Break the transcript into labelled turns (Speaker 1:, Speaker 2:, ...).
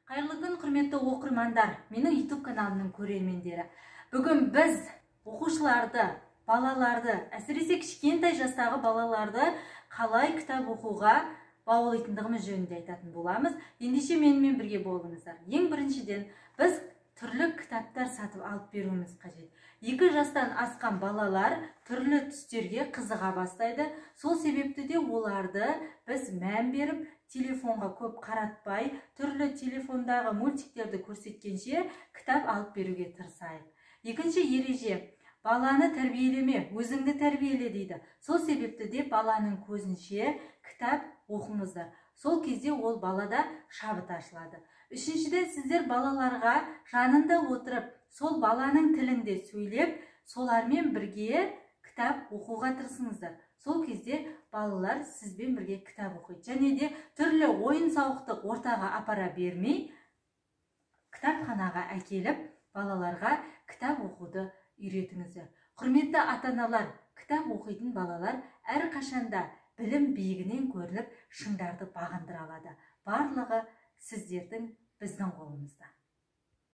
Speaker 1: Қайырлы күн, құрметті оқырмандар, менің YouTube каналымның көрермендері. Бүгін біз оқушыларды, балаларды, әсіресе кішкентай жастағы балаларды қалай кітап оқуға баулитындығымыз жөнінде айтатын боламыз. Ендеше менімен бірге болыңыздар. Ең біріншіден, біз түрлі кітаптар сатып алып беруіміз қажет. 2 жастан асқан балалар түрлі түстерге қызыға бастайды. Сол себепті де оларды біз мән беріп, телефонға көп қаратпай, түрлі телефондағы мультиктерді көрсеткенше кітап алып беруге тырысайық. Екінші ереже: баланы тәрбиелеме, өзіңді тәрбиеле дейді. Сол себепті де баланың көзінше кітап оқыңыздар. Сол кезде ол балада шабыт ашылады. Үшіншіден, сіздер балаларға жанында отырып, сол баланың тілінде сөйлеп, солармен бірге кітап оқуға тырысыңыздар. Сол кезде балалар сізбен бірге кітап оқиды. Және де түрлі ойын-сауықтық ортаға апара бермей, кітапханаға әкеліп, балаларға кітап оқуды үйретіңіздер. Құрметті ата-аналар, кітап оқитын балалар әрқашанда білім биігінен көрініп, шыңдарды бағындыра алады. Барлығы сіздердің, біздің қолымызда.